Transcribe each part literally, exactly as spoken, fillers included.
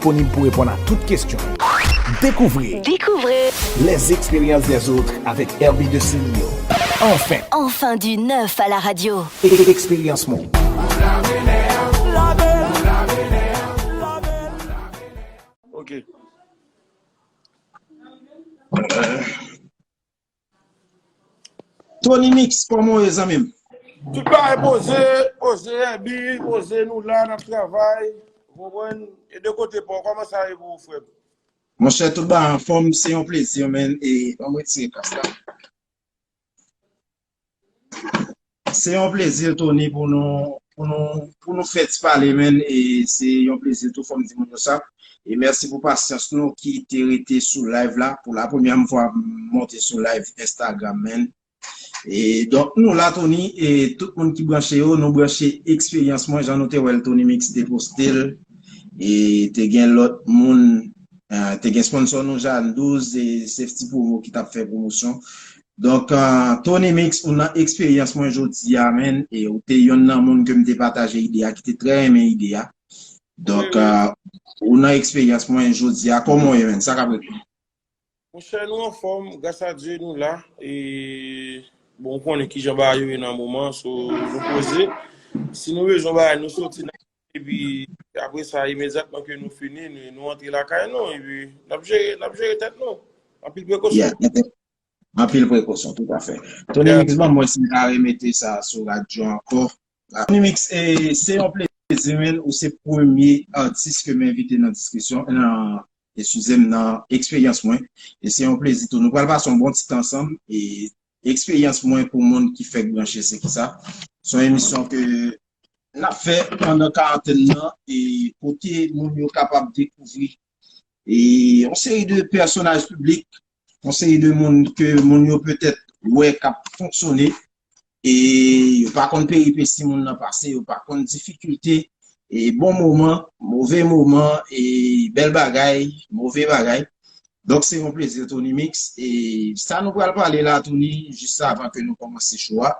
disponib pou reponn a tout kesyon. Découvrez. Découvrez. Les expériences des autres avec Herbie de Silio. Enfin. Enfin du neuf à la radio. Expérience Mwen. Ok. Tony Mix, kòman w ye, zanmi m? Tout bagay poze, poze, Herbie, poze, nou la, n ap travay. Ou konprann? E de kote pa w, kòman sa ye pou ou, frè m? Monchè, tout bagay anfòm, se yon plezi, men, e ban m retire kas la. Se yon plezi, Tony, pou nou, pou nou, pou nou fè ti pale, men, e se yon plezi tou, fò m di moun yo sa. E mèsi pou pasyans nou ki te rete sou live la. Pou la premyè fwa m monte sou live Instagram, men. E donk, nou la, Tony, e tout moun ki branche yo, nou branche Eksperyans Mwen, jan nou te wè l, Tony Mix te poste l. E te gen lòt moun, eh, te gen sponsor nou, Jeanne Douze, e Safety Promo ki t ap fè pwomosyon. Donk, eh, Tony Mix, ou nan Eksperyans Mwen jodi a, men, e ou te yonn nan moun ke m te pataje ide a, ki te trè renmen ide a. Donk, eh, ou nan Eksperyans Mwen jodi a, kòman w ye, men? Sa k ap ret? Monchè, nou anfòm, gras a Dye, nou la. E, bon, ou konnen kijan bagay yo ye nan moman, so, nou poze. Si nou bezwen bagay, nou soti nan, epi apre sa, imedyatman ke nou fini, nou, nou antre lakay nou, epi n ap jere, n ap jere tèt nou. Anpil prekosyon. Yeah, anpil prekosyon, toutafè. Tony Mix, ban mwen si m ka remete sa sou radyo ankò. Tony Mix, e, se yon plezi, men, ou se premye atis ke m envite nan diskisyon, nan, eskize m, nan Eksperyans Mwen. E se yon plezi tou. Nou pral pase yon bon ti tan ansanm. E Eksperyans Mwen, pou moun ki fèk branche, se kisa? Se yon emisyon ke n ap fè pandan karantèn nan, e kote moun yo kapab dekouvri e yon seri de pèsonaj piblik, yon seri de moun ke moun yo petèt wè k ap fonksyone, e yo pa konn peripesi moun nan pase, yo pa konn difikilte, e bon moman, move moman, e bèl bagay, move bagay. Donk, se yon plezi, Tony Mix. E sa nou pral pale la, Tony, jis avan ke nou kòmanse show a,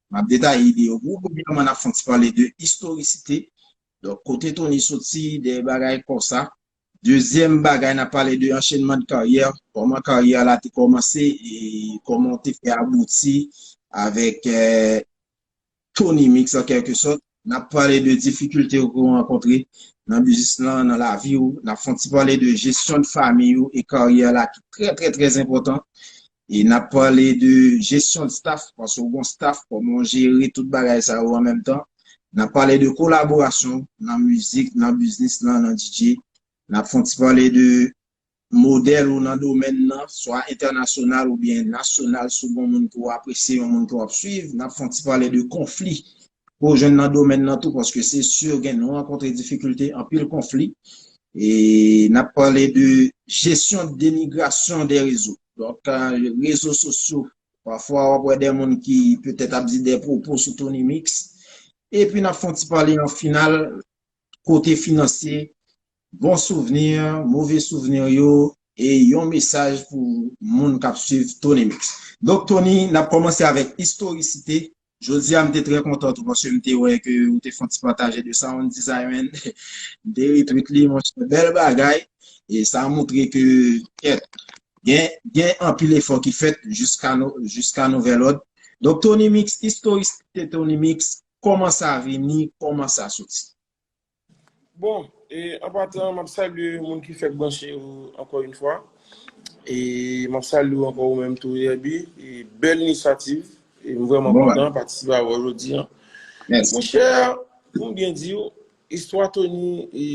m ap detaye ide yo pou ou. Premyèman, n ap fè yon ti pale de istorisite. Donk, kote Tony soti, de bagay konsa. Dezyèm bagay, n ap pale de anchenman de karyè, kòman karyè la te kòmanse e kòman w te fè abouti avèk, eh, Tony Mix, an kèlke sòt. N ap pale de difikilte ou ke w rankontre nan biznis lan, nan lavi w. N ap fè yon ti pale de jesyon de fanmi ou e karyè la ki trè, trè, trè enpòtan. E n ap pale de jesyon de staff, paske w gon staff, kòman w jere tout bagay sa yo an menm tan. N ap pale de kolaborasyon nan mizik, nan biznis lan, nan D J. N ap fè yon ti pale de modèl ou nan domèn nan, swa entènasyonal oubyen nasyonal, si w gon moun ke w apresye, yon moun ke w ap swiv. N ap fè yon ti pale de konfli ke w jwenn nan domèn nan tou, paske se si gen nou rankontre difikilte, anpil konfli. E n ap pale de jesyon denigrasyon de rezo. Donk, eh, rezo sosyo, pafwa w ap wè de moun ki petèt ap di de pwopo sou Tony Mix. Epi n ap fè yon ti pale an final, kote finansye, bon souvni, move souvni yo, e yon mesaj pou moun k ap swiv Tony Mix. Donk, Tony, n ap kòmanse avèk istorisite. Jodi a, m te trè kontan tou, paske m te wè ke ou te fè yon ti pataje de sound design, man. M te retweet li, monchè, bèl bagay. E sa montre ke, kèt, gen, gen anpil efò ki fèt jiska nou, jiska nouvèl òd. Donk, Tony Mix, istorisite Tony Mix, kòman sa vini, kòman sa soti? Bon, e, an patan, m ap salye moun ki fèk branche yo ankò yon fwa. E m ap salye w ankò ou menm tou, Herby. E bèl inisyativ. E m vrèman kontan patisipe avè w jodi a. Monchè, pou m byen di w, istwa Tony, e,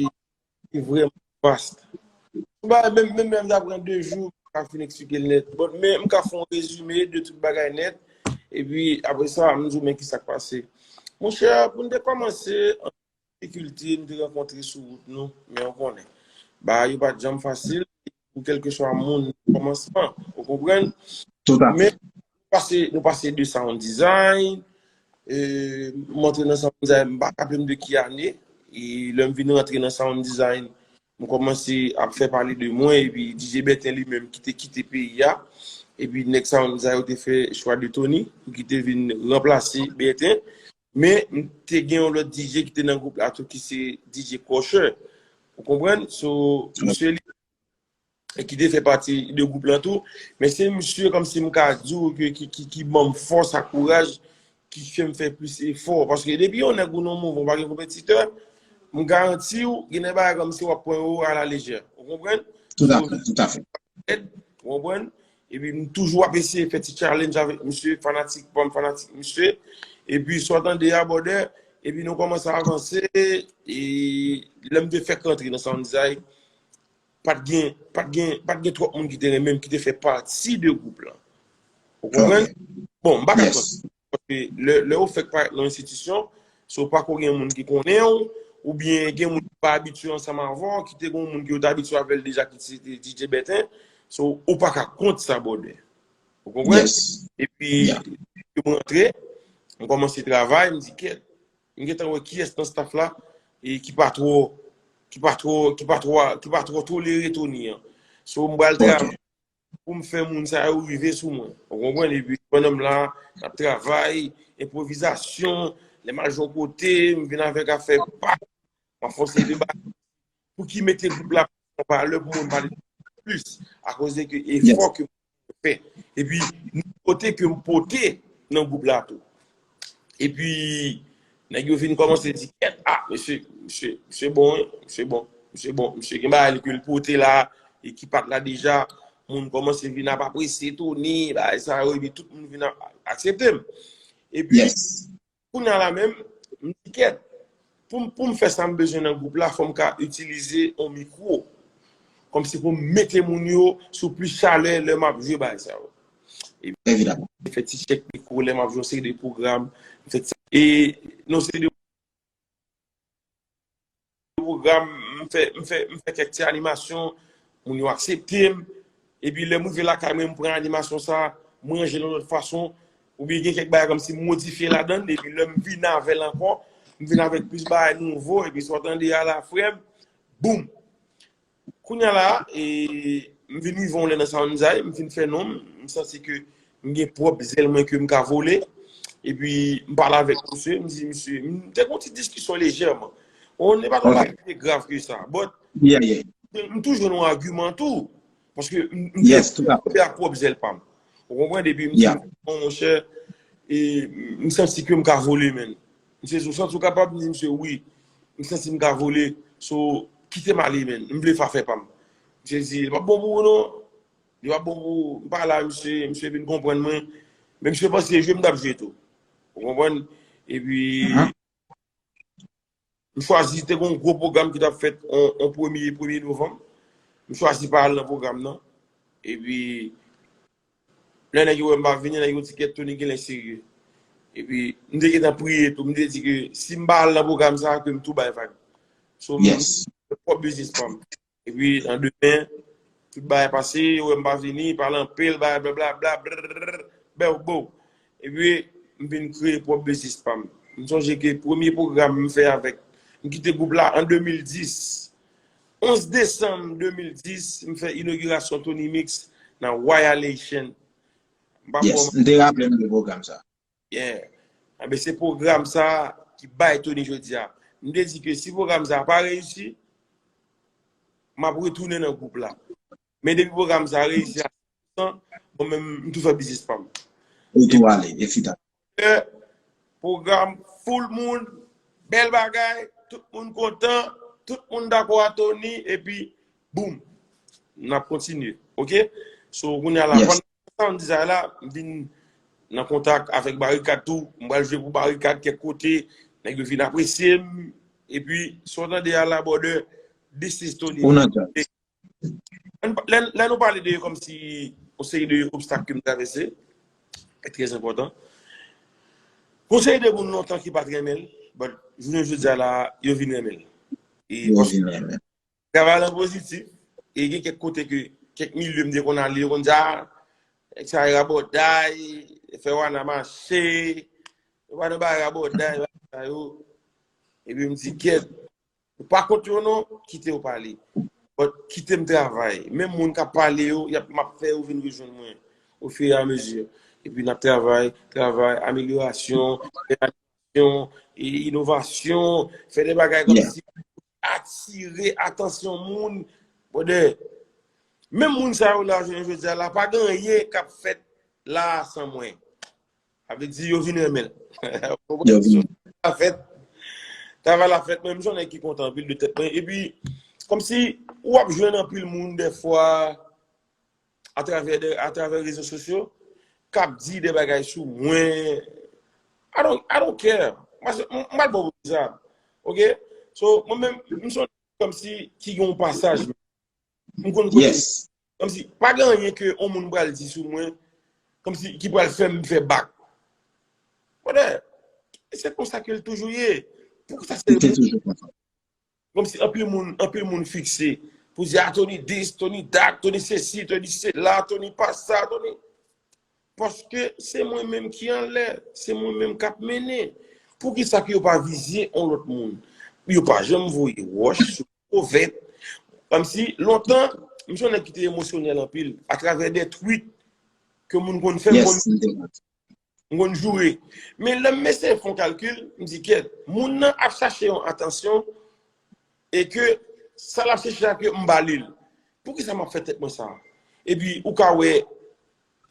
li vrèman vast. Yon bagay menm, menm, menm ta pran de jou pou m ka fin eksplike l nèt. Bon, men m ka fè yon rezime de tout bagay nèt. Epi, apre sa, m di w men kisa k pase. Monchè, pou n te kòmanse, difikilte nou te rankontre sou wout nou, men ou konnen. Bagay yo pa t janm fasil, pou kèlkeswa moun nan kòmansman, ou konprann? Men, nou pase, nou pase de sound design, e, m antre nan sound design, m pa raple m de ki ane, e lè m vin rantre nan sound design, m kòmanse ap fè pale de mwen, epi D J Bertin li menm ki te kite peyi a, epi nèg sound design yo te fè chwa de Tony, pou ki te vin ranplase Bertin. Men, m te gen yon lòt D J ki te nan gwoup la tou, ki se D J Crusher. Ou konprann? So, misye li, e ki te fè pati de gwoup lan tou. Men se misye kòmsi m ka di w ke ki, ki, ki ban m fòs ak kouraj, ki fè m fè plis efò. Paske depi yon nèg ou nan mouvman, ou pa gen konpetitè, m garanti w, gen de bagay kòmsi w ap pran yo a la lejè. Ou konprann? Tout à fait, tout à fait. Ou konprann? Epi m toujou ap eseye fè ti challenge avèk misye, fanatik pa m, fanatik misye. Epi sa w tande a, brother, epi nou kòmanse avanse, e lè m te fèk rantre nan Sound Design, pa t gen, pa t gen, pa t gen twòp moun ki te renmen m, ki te fè pati de gwoup lan. Ou konprann? Bon, m pa ka kont. Paske lè, lè ou fèk parèt nan yon enstitisyon, so pako gen moun ki konnen w, oubyen gen moun ki pa abitye ansanm avè w, ki te gen yon moun ki yo te abitye avè l deja ki se te D J Bèten, so ou pa ka kont sa, brother. Ou konprann? Epi, m rantre, m kòmanse travay, m di, kèt, m gentan wè kiyès nan staff la e ki pa twò, ki pa twò, ki pa twò, ki pa twò tolere Tony an. So m pral travay pou m fè moun sa yo rive sou mwen. Ou konprann? Epi pandan m la, n ap travay, enpwovizasyon, lè m al jwe yon kote, m vin avèk afè pa, m ap fè yon seri de bagay. Pou ki mete gwoup la an valè pou mwen pale plis, akoz de ke efò ke m fè. Epi, nouvote ke m pote nan gwoup la tou. Epi, nèg yo vin kòmanse di, kèt, ah, mesye, mesye, mesye bon, wi, mesye bon, mesye bon, mesye gen bagay li ke l pote la, e ki pa t la deja, moun kòmanse vin ap apresye Tony, bagay sa yo, epi tout moun vin ap aksepte m. Epi, kounye a la menm, m di kèt, pou m, pou m fè sa m bezwen nan gwoup la, fò m ka itilize yon mikwo. Kòmsi pou m mete moun yo sou plis chalè lè m ap jwe bagay sa yo. Epi, m fè ti chèk mikwo lè m ap jwe yon seri de pwogram. M fè ti, e, yon seri de pwogram, m fè, m fè, m fè kèk ti animasyon, moun yo aksepte m. Epi lè m rive lakay mwen, m pran animasyon sa, m ranje l yon lòt fason. Oubyen gen kèk bagay kòmsi m modifye ladan l, epi lè m vin avè l ankò, m vin avèk plis bagay nouvo, epi sa w tande a la, frè m, boum! Kounye a la, e, m vin rive yon lè nan Sound Design, m fin fè non m, m santi ke m gen pwòp zèl mwen ke m ka vole. Epi, m pale avèk misye, m di misye, m te gen yon ti diskisyon lejèman. On n'est pas dans la vie grave que ça. But, m toujou nan agiman tou. Paske m, m te kanpe ak pwòp zèl pa m. Ou konprann? Epi m di, bon, monchè, e, m santi ke m ka vole, menn. Misye di, ou santi w kapab? M di misye, wi. M santi m ka vole. So, kite m ale, menn. M vle fè afè pa m. Misye di, li p ap bon pou ou, non. Li p ap bon pou ou. M pale a misye, misye vin konprann mwen. Men misye panse jwe m t ap jwe tou. Ou konprann? Epi, m chwazi, te gen yon gwo pwogram ki t ap fèt on, on premye, premye novanm. M chwazi pa al nan pwogram nan. Epi, lè nèg yo wè m pa vini, nèg yo di kèt Tony genlè serye. Epi, m te gentan priye tou, m te di ke si m pa al nan pwogram sa, ke m tou bay vag. So, m pwòp biznis pa m. Epi, nan demen, tout bagay pase, yo wè m pa vini, pale anpil, bagay blablabla, brrr, bèw, bow. Epi, m vin kreye pwòp biznis pa m. M sonje ke premye pwogram m fè avèk, m kite gwoup la an de mil dis. Onz desanm de mil dis, m fè inogirasyon Tony Mix nan Royal Haitian. M pa Yes, m te raple m de pwogram sa. Yeah. Enben, se pwogram sa ki bay Tony jodi a. M te di ke si pwogram sa pa reyisi, m ap retounen nan gwoup la. Men depi pwogram sa reyisi a san pou san, bon, men m tou fè biznis pa m. Ou tou ale, et cetera. Pwogram full moun, bèl bagay, tout moun kontan, tout moun dakò a Tony, epi boum, n ap kontinye. Oke? So, kounye a la, pandan Sound Design la, m vin nan kontak avèk Barikad tou. M pral jwe pou Barikad kèk kote. Nèg yo vin apresye m. Epi, sa w tande a la, brother, this is Tony. Lè, lè nou pale de kòmsi yon seri de obstak ke m travèse, e trè enpòtan. Yon seri de moun lontan ki pa t renmen l, but jounen jodi a la, yo vin renmen l. E paske travay lan pozitif, e gen kèk kote ke, kèk milye m te konn ale, yo konn di, a, nèg sa e rabòday, fè wana mache, yo pa nan bagay rabòday, bagay sa yo. Epi m di, kèt, ou pa kont yo non, kite yo pale. But kite m travay. Menm moun k ap pale yo, y ap, m ap fè yo vin rejwenn mwen ofiramezu. Epi n ap travay, travay, amelyorasyon, fè amelyorasyon, e inovasyon, fè de bagay kòmsi atire atansyon moun. Brother, menm moun sa yo la, jounen jodi a la, pa gen anyen k ap fèt la a san mwen. Sa vle di yo vin renmen l. Travay la fèt. Travay la fèt, mwen, m se yon nèg ki kontan anpil de tèt mwen. Epi, kòmsi, ou ap jwenn anpil moun dèfwa, atravè de, atravè rezo sosyo, k ap di de bagay sou mwen. I don't, I don't care. Mwen, se- m- m pa bon pou sa. Ok? So, mwen menm, m se yon nèg kòmsi ki gen yon pasaj. M konn kote. Yes. Kòmsi, pa gen anyen ke yon moun pral di sou mwen, kòmsi, ki pral fè m fè bak. Brother, e se konsa ke l toujou ye. Poukisa se Li te toujou konsa. Kòmsi anpil moun, anpil moun fikse pou di, ah, Tony dis, Tony dat, Tony sesi, Tony sela, Tony pa sa, Tony. Paske se mwen menm ki anlè, se mwen menm k ap mennen. Poukisa ke yo pa vize yon lòt moun? Yo pa janm voye wòch sou pwovèb. Kòmsi lontan, m se yon nèg ki te emosyonèl anpil atravè de tweet ke moun konn fè, m konn, Yes, m te konn. M konn joure. Men lè m eseye fè yon kalkil, m di, kèt, moun nan ap chache yon atansyon e ke sa l ap chèche a ke m ba li l. Poukisa m ap fè tèt mwen sa? Epi ou ka wè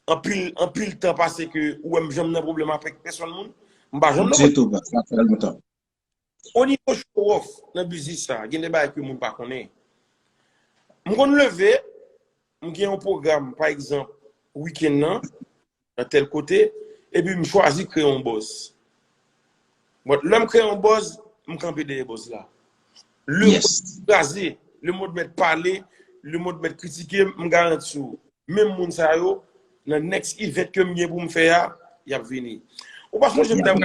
anpil, anpil tan pase ke ou wè m janm nan pwoblèm avèk pèsonn moun. M pa janm nan Ditou, pa. Sa fè lontan. O nivo show off nan biznis sa, gen de bagay ke moun pa konnen. M konn leve, m gen yon pwogram, pa egzanp, wikenn nan, nan tèl kote, epi m chwazi kreye yon buzz. But lè m kreye yon buzz, m kanpe dèyè buzz la. Le Yes. Kraze, le mond mèt pale, le mond mèt kritike m, m garanti w. Menm moun sa yo, nan next event ke m gen pou m fè a, y ap vini. Ou pa sonje m t ap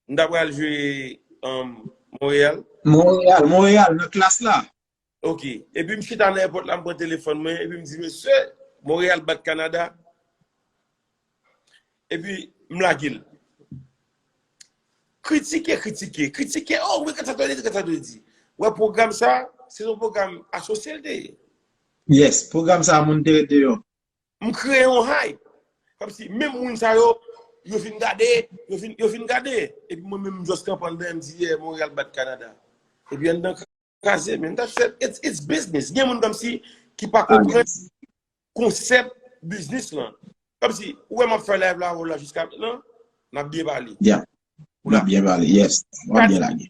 M t ap pral jwe um, Montréal. Montréal, Montréal, nan klas la. Ok. Epi m chita nan èpòt la, m pran telefòn mwen, epi m di, mesye, Montréal bat Canada. Epi m lage l. Kritike, kritike, kritike. Oh, wi, kèt sa Tony di, kèt sa Tony di. Wè, pwogram sa, se yon pwogram asosye l te ye. Yes, pwogram sa, moun te ret deyò. M kreye yon hype. Kòmsi menm moun sa yo, yo fin gade, yo fin, yo fin gade. Epi mwen menm, m just kanpe anndan, m di, yeah, Montréal bat Canada. Epi anndan kraze, man. That's it. It's, it's business. Gen moun kòmsi ki pa Ah, konprann yes. konsèp biznis lan. Kòmsi, ou wè m ap fè live la, la jiska mentnan, n ap byen pale. Yeah. Ou la byen pale, yes. W ap byen lage.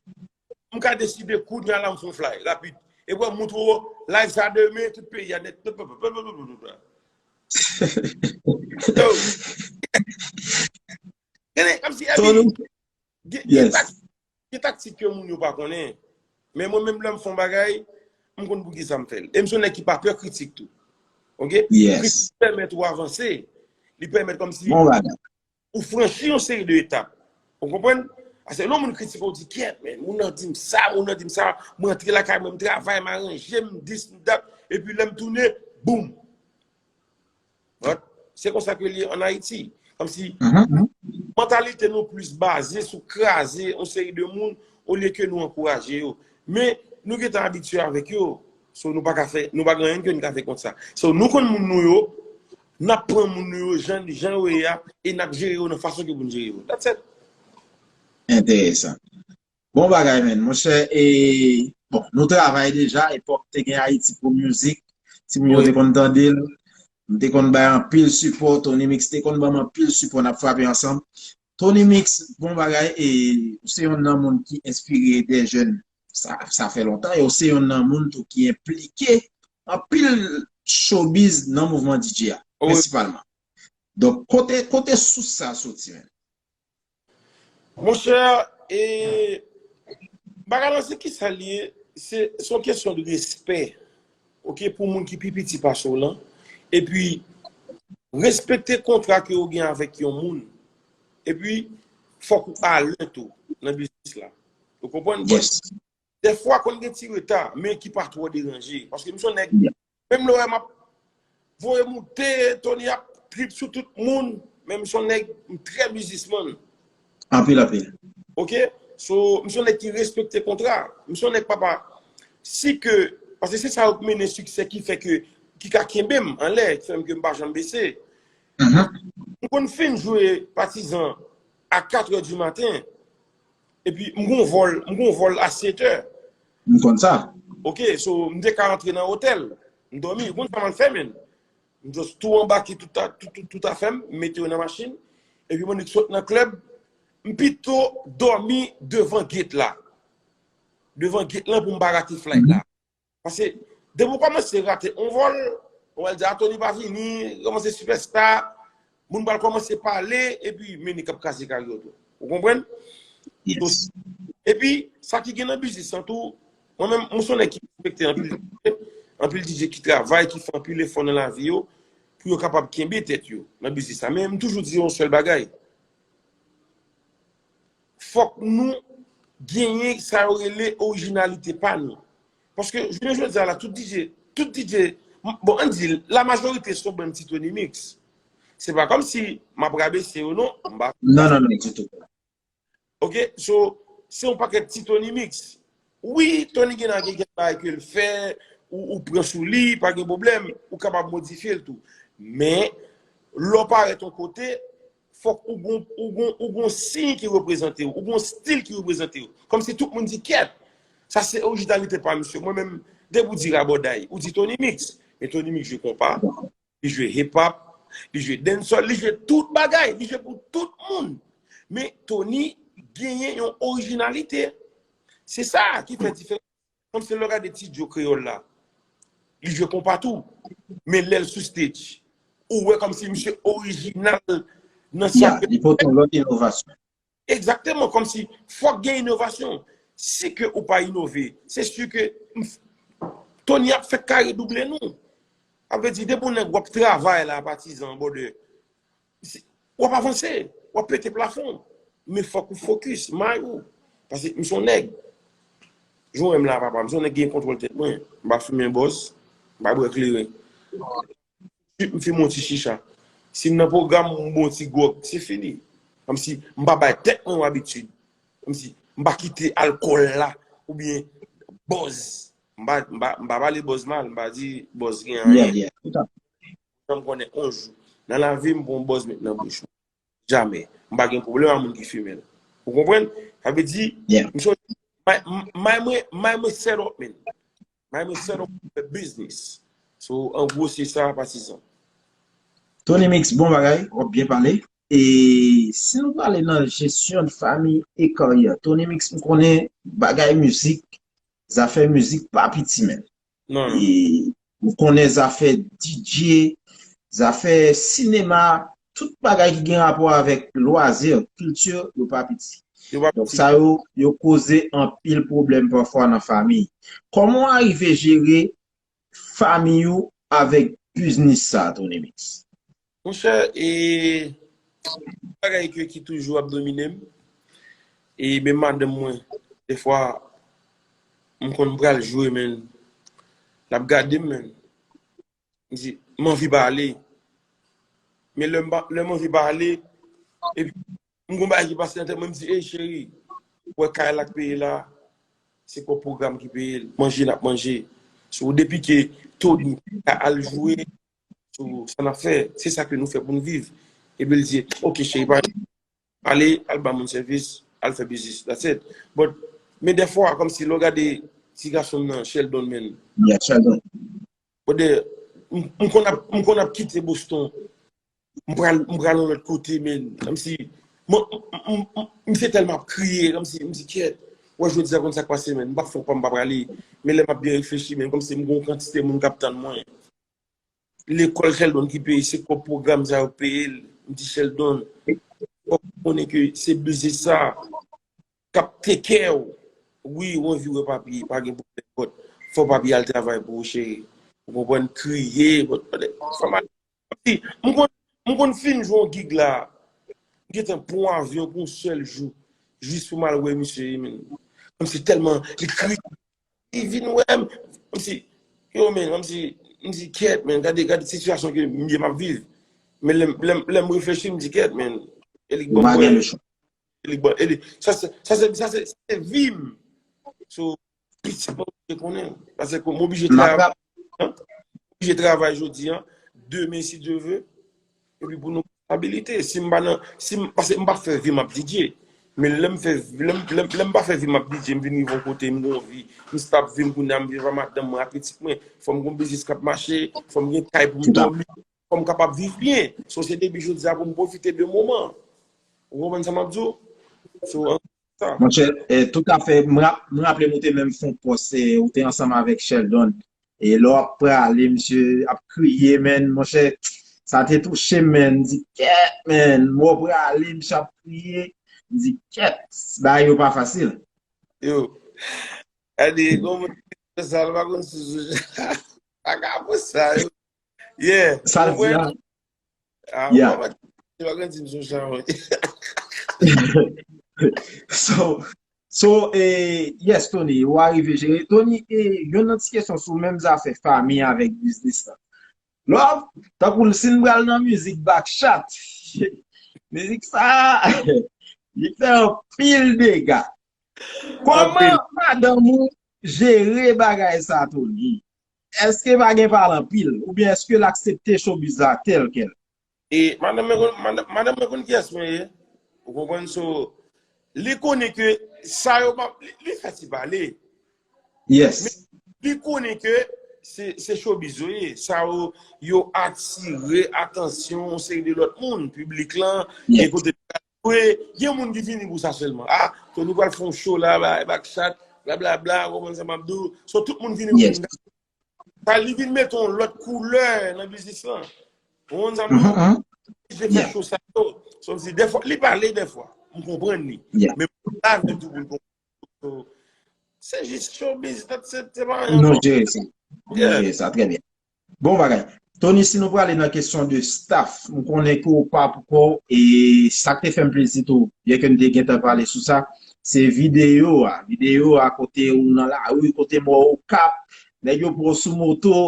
M ka deside kounye a la m fè yon fly, rapid. E pou m montre w live sa demen, tout peyi a nèt. Yo. Gade, kòmsi Tony. Gen, gen Yes. tak- gen taktik ke moun yo pa konnen. Men mwen menm lè m fè yon bagay, m konn poukisa m fè l. E m se yon nèg ki pa pè kritik tou. Ok? Yes. Kritik pèmèt ou avanse. Li pèmèt kòmsi Bon bagay. ou franchi yon seri de etap. Ou konprann? Paske lè yon moun kritike w, ou di, kèt, men, moun nan di m sa, moun nan di m sa, mwen antre lakay mwen, m travay, m aranje, m dis, m dat, epi lè m tounen, boum! Right? Se konsa ke l ye ann Ayiti. Kòmsi Mhm, mhm. mantalite nou plis baze sou kraze yon seri de moun olye ke nou ankouraje yo. Men nou gentan abitye avèk yo. So nou pa ka fè, nou pa gen anyen ke nou ka fè kont sa. So nou konn moun nou yo, n ap pran moun nou yo jan, jan yo ye a, e n ap jere yo nan fason ke pou n jere yo. That's it. Enteresan. Bon bagay, men. Monchè, e, bon, nou travay deja, epòk te gen Haiti Pro Music, timoun yo Wi. te konn tande l, m te konn bay anpil sipò, Tony Mix te konn ban m anpil sipò, n ap frape ansanm. Tony Mix, bon bagay, e ou se youn nan moun ki enspire de jèn, sa, sa fè lontan, e ou se youn nan moun tou ki enplike anpil showbiz nan mouvman D J a, Wi. prensipalman. Donk, kote, kote sous sa soti, men? Monchè, e, bagay lan se kisa l ye, se, se yon kesyon de respè, ok, pou moun ki pi piti pase w lan. Epi, respekte kontra ke w gen avèk yon moun. Epi, fòk ou alè tou nan biznis la. Ou konprann? Yes. Dèfwa konn gen ti reta, men ki pa twò deranje. Paske m se yon nèg, Yeah. menm lè w wè m ap voye moute, Tony ap trip sou tout moun, men m se yon nèg, m trè biznisman. Anpil, anpil. Ok? So, m se yon nèg ki respekte kontra. M se yon nèg papa. Si ke, paske se sa k mennen siksè ki fè ke, ki ka kenbe m anlè, ki fè m ke m pa janm bese. Mhm. M konn fin jwe Patizan a katrè di maten, epi m gon vòl, m gon vòl a setè. M konn sa. Ok, so m te ka antre nan otèl. M dòmi, ou konn sa m al fè, menn? M just tou anbake tout, a- tout, tout, tout afè m, m mete yo nan machin. Epi m annik sot nan klèb, m pito dòmi devan gate la. Devan gate lan pou m pa rate flight la. Paske depi w kòmanse rate yon vòl, ou al di, a, Tony pa vini, kòmanse sipèsta, moun pral kòmanse pale, epi mennen k ap kraze karyè w tou. Ou konprann? Yes. Epi, sa ki gen nan biznis lan tou, mwen menm, mwen se yon nèg ki respekte anpil, anpil D J ki travay, ki fè anpil efò nan lavi yo, pou yo kapab kenbe tèt yo nan biznis la. Men m toujou di yon sèl bagay. Fòk nou genyen sa yo rele orijinalite pa nou. Paske jounen jodi a la, tout D J, tout D J, m- bon, ann di, la majorite se yon bann ti Tony Mix. Se pa kòmsi m ap rabese yo, non. M pa Non, non, non, ditou. Ok, so, se yon pakèt ti Tony Mix. Wi, Tony gen nan gen kèk bagay ke l fè, ou, ou pran sou li, pa gen pwoblèm, ou kapab modifye l tou. Men, lè w parèt yon kote, fòk ou gon, ou gon, ou gon siy ki reprezante w, ou gon stil ki reprezante w. Kòmsi tout moun di kèt. Sa se orijinalite pa misye. Mwen menm, depi w di rabòday, ou di Tony Mix. Men Tony Mix jwe konpa, li jwe hip hop, li jwe dancehall, li jwe tout bagay, li jwe pou tout moun. Men Tony genyen yon orijinalite. Se sa ki fè diferans. Kòmsi lè w gade Ti Djo Kreyòl la, li jwe konpa tou. Men lè l sou stage, ou wè kòmsi misye orijinal nan sa Ya, li pote yon lòt inovasyon. Egzakteman, kòmsi fòk gen inovasyon. Si ke ou pa inove, se si ke m- Tony ap fè kare double nou. Sa vle di, depi yon nèg w ap travay la, patizan, brother, si- w ap avanse, w ap pete plafon. Men fòk ou fokis, may ou. Paske m se yon nèg. Jan w wè m la, papa, m se yon nèg ki gen kontwòl tèt mwen. M pa fimen bòz, m pa bwè kleren. M fimen yon ti chicha. Si m nan pwogram, m bwè yon ti gwòg, se fini. Kòmsi m pa bay tèt mwen yon abitid. Kòmsi m pa kite alkòl la, oubyen bòz. M pa, m pa, m pa pale bòz mal, m pa di bòz gen Yeah, anyen. Yeah, tout à fait. Jan m konnen yon jou. Nan lavi m, pou yon bòz met nan bouch mwen. Jamè. M pa gen pwoblèm a moun ki fimen l. Ou konprann? Sa vle di, Yeah. m se may, may mwen, may mwen set up, man. May mwen set up pou fè biznis. So, an gwo, se sa, patizan. Tony Mix, bon bagay, w ap byen pale. E si nou pale nan jesyon de fanmi e karyè, Tony Mix, m konnen bagay mizik, zafè mizik pa piti, men. Non, non. E m konnen zafè D J, zafè sinema, tout bagay ki gen rapò avèk lwazi, kilti, yo pa piti. Yo pa Donk piti. Sa yo, yo koze anpil pwoblèm pafwa nan fanmi. Kòman w arive jere fanmi ou avèk biznis sa, Tony Mix? Monchè, e bagay ke ki toujou ap domine m. E menm madanm mwen, defwa, m konn pral jwe, men l ap gade m, men m di, m anvi pale. Men lè m pa- lè m anvi pale, epi m gon bagay ki pase nan tèt mwen, m di, ey, cheri, ou wè kay la k peye la, se kòb pwogram ki peye l, manje n ap manje. So, depi ke Tony ka al jwe, so, sa n ap fè, se sa ke nou fè pou n viv. Epi l di, ok, cheri, pa ale, al ba moun sèvis, al fè biznis, that's it. But, men dèfwa, kòmsi lè w gade ti gason m nan, Sheldon, men, Yeah, Sheldon. Brother, m m konn ap, m konn ap kite Boston. M pral, m pral yon lòt kote, men. Kòmsi, m, m, m, m, misye tèlman ap kriye, kòmsi, m di, kèt. Wè, jodi a konn sa k pase, men. M p ap fè pa m pa prale. Men lè m ap byen reflechi, men, kòmsi m gon kantite moun k ap tann mwen. Lekòl Sheldon ki peye, se kòb pwogram sa yo peye l. M di, Sheldon, fòk ou konnen ke se biznis sa k ap take care w. Wi, ou anvi wè papi, pa gen pwoblèm, but fò papi al travay pou ou, cheri. Ou konprann, kriye, but, fò m al. M konn, m konn fin jwe yon gig la, m gentan pran yon avyon pou yon sèl jou, jis pou m al wè misye, men. Kòmsi tèlman, li kriye, li vin wè m, kòmsi, yo, men, kòmsi, m di, kèt, men, gade, gade sitiyasyon ke m ye m ap viv. Men lè m, lè m, lè m reflechi, m di, kèt, men, e li k Ou ban pa m gen wè. Le choix. Li ban, e li, sa se, sa se, sa se, se vi m. So, pitit mwen oblije konnen. Paske m oblije M ap travay, rap- oblije travay jodi an, demen, si Dye ve, epi pou nou stabilite. Si m pa nan, si m, paske m pa fè vi m ap D J. Men lè m fè, lè m, lè m, lè m pa fè vi m ap DJ, m vin rive yon kote, m gen yon vi, m stab vi m kounye a, m viv ak madanm mwen, ak pitit mwen, fò m gen yon biznis k ap mache, fò m gen kay pou m dòmi, fò m kapab viv byen. So, se depi jodi a pou m pwofite de moman. Ou konprann sa m ap di w? So, an sa. Monchè, eh, toutafè, m rap-, m raple m ou te menm fè yon pòs, eh, ou te ansanm avèk Sheldon. E lè w ap prale, misye ap kriye, man. Monchè, sa te touche m, man. M di, kèt, man. Mwen prale, misye ap kriye. M di, kèt, bagay yo pa fasil. Yo. Gade, kòman sa, l pa konn sou sou. Pa ka pou sa, yo. Yeah. Sa l di a. Ah, yeah. Ou pa, ou pa grandi m sou chan, wi. So, so, eh, yes, Tony, ou arive jere. Tony, eh, yon lòt ti kesyon sou menm zafè fanmi avèk biznis la. Love, tankou si n pral nan mizik Backshot. Mizik sa, li fè anpil dega. Kòman madanm ou jere bagay sa, Tony? Èske pa gen pale anpil? Oubyen èske l aksepte showbiz la tèl kèl? E madanm mwen konn, madanm, madanm mwen konn kiyès mwen ye. Ou konprann? So, li konnen ke sa yo pa, li, li fè ti pale. Yes. Men li konnen ke se, se showbiz yo ye. Sa yo, yo atire atansyon yon seri de lòt moun, piblik lan, e kote l pral jwe, gen moun ki vini pou sa sèlman. Ah, Tony pral fè yon show la, ba, Backshot, blablabla, ou konprann sa m ap di w? So, tout moun vini pou sa. Sa, li vin mete yon lòt koulè nan biznis lan. Ou konprann sa m di w? Li fè show sa yo. So, m di, dèfwa, li pale dèfwa. M konprann li. Men pou lavi tou pou l konprann. So, se jis showbiz, that's it, se pa anyen. Nou jere sa. Nou jere sa, trè byen. Bon bagay. Tony, si nou prale nan kesyon de staff, m konnen ke w pa poko, e sa k te fè m plezi tou, byen ke n te gentan pale sou sa, se videyo a. Videyo a kote ou nan lari, kote m wè w Okap, nèg yo pran w sou moto,